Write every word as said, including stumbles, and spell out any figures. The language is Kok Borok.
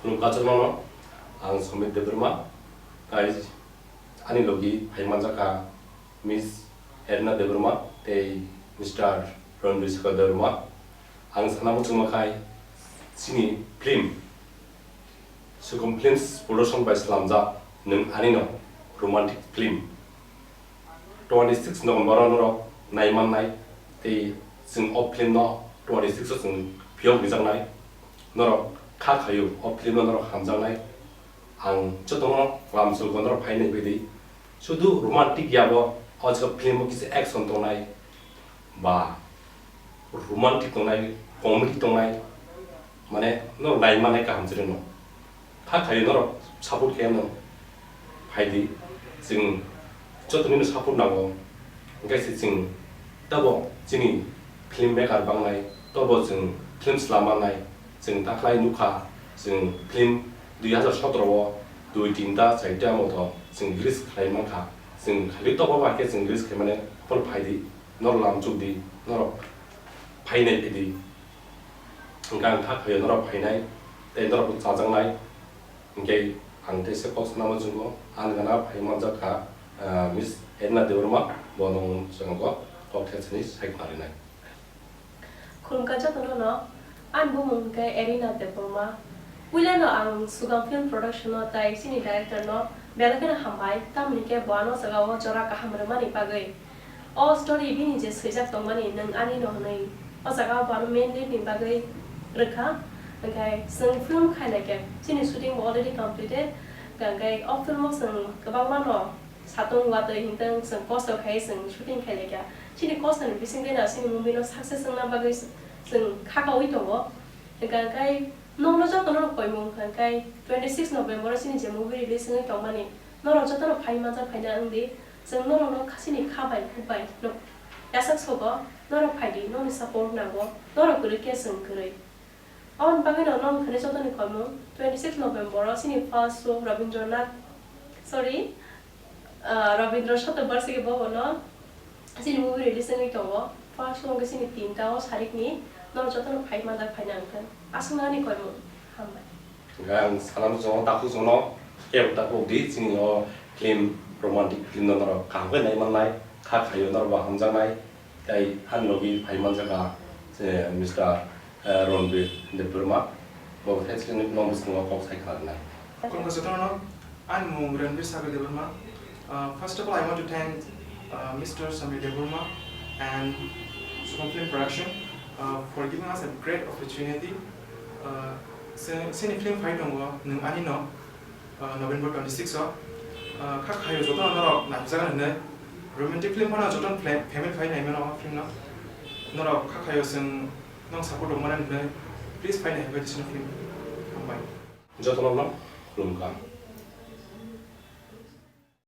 Khulumkha jotono, ang Somit Debbarma, tai ani logi phai manjakha Miss Erina Debbarma tei Mister Ranbir Shekhar Debbarma. Ang sana muchungma khai chini film Sukum Films Production bai slamjak Nwng Anino romantic film twenty six November o norok nai mannai tei chwng o film no twenty six o chwng phiyok rijaknai. Norok kha khaio o film no norok hamjaknai. Ang jotono lamsok norok phainai phaidi. Sudu romantic yabo o jaga film o kisa action tongnai ba romantic tongnai, comedy tongnai, mane norok nai mannai kaham chwrwino. Kha khaio norok support khe no phaidi, chwng jotonino support nango. Hwnkhe se chwng tabo chini film maker bangnai, tabo chwng film slam mannai. Chwng takhlai nukha, chwng film dui hazar sotoro o dui tinta chaita moto chwng release khlai mankha. Chwng khali tabo bai khe chwng release khlaimani phol phaidi, norok lamchukdi, norok phainai phaidi. Hwnkhe ang kha khaio norok phainai tei norok chajaknai. Hwnkhe ang teisa kok sana muchungo, ang gana phai manjakha, ah, Miss Erina Debbarma, bono chwng kok thesani sai khnarinai. Khulumkha jotono no, ani bumung hwnkhe Erina Debbarma. Puilano ang Sugam Film Production no tai chini director no belai kheno hambai, tamni khe bo ano jaga o jora kaham rwmani bagwi. O story bini je swijak tongmani Nwng Anino hwnwi, o jaga o bo ano main lead ni bagwi rwkha. Hwnkhe chwng film khainai khe chini shooting bo already completed. Hwnkhe o film o chwng kwbangma no satung watwi hintwng chwng kosto khai chwng shooting khainai khe chini kosto ni bisingtwi no chini movie no success wngna bagwi chwng khakaui tongo. Hwnkhe nokno jotono koimung hwnkhe twenty six November o chini je movie release wngwi tongmani norok jotono phai manjak phaina wngdi. Chwng norokno kha-, chini kha bai, kuk bai, no, yasak sogo, norok phaidi, nokni support nango, norok kwrwi khe chwng kwrwi. Aboni bagwino nokni khwnwi jotoni koimung, twenty six November o chini first show Rabindranath, sorry, ah, Rabindra Shatobarshiki Bhavan o chini movie release wngwi tongo. First show wngkha chini tinta o sarikni, norok jotono phai manjak phaina wngthang. Aswkno ani koimung, hambai. Hwnkhe ang sana muchungo takhuk jono kebo takhuk di, chini o film, romantic film no norok kaham khe nai mannai, kha khaio norok bo hamjaknai, tei ani logi phai manjakha, eh, Mister, eh, Ranbir Debbarma, bo khe chini no bwskango kok sai kha rwnai. Khulumkha jotono, ani mung Ranbir Sagar Debbarma. Uh, first of all, I want to thank, uh, Mister Samir Debbarma and Sugam Film Production, uh, for giving us a great opportunity. Uh, se-, sini film phai tongo, Nwng Anino, uh, November twenty six o. Uh, kha khaio jotono norok naijagani hwnwi. Romantic film phano jotono fla-, family phai naimano o film no. Norok kha khaio chwng nong support rwmani hwnwi. Please phai nai bai disino film. Hambai. Jotono no khulumkha.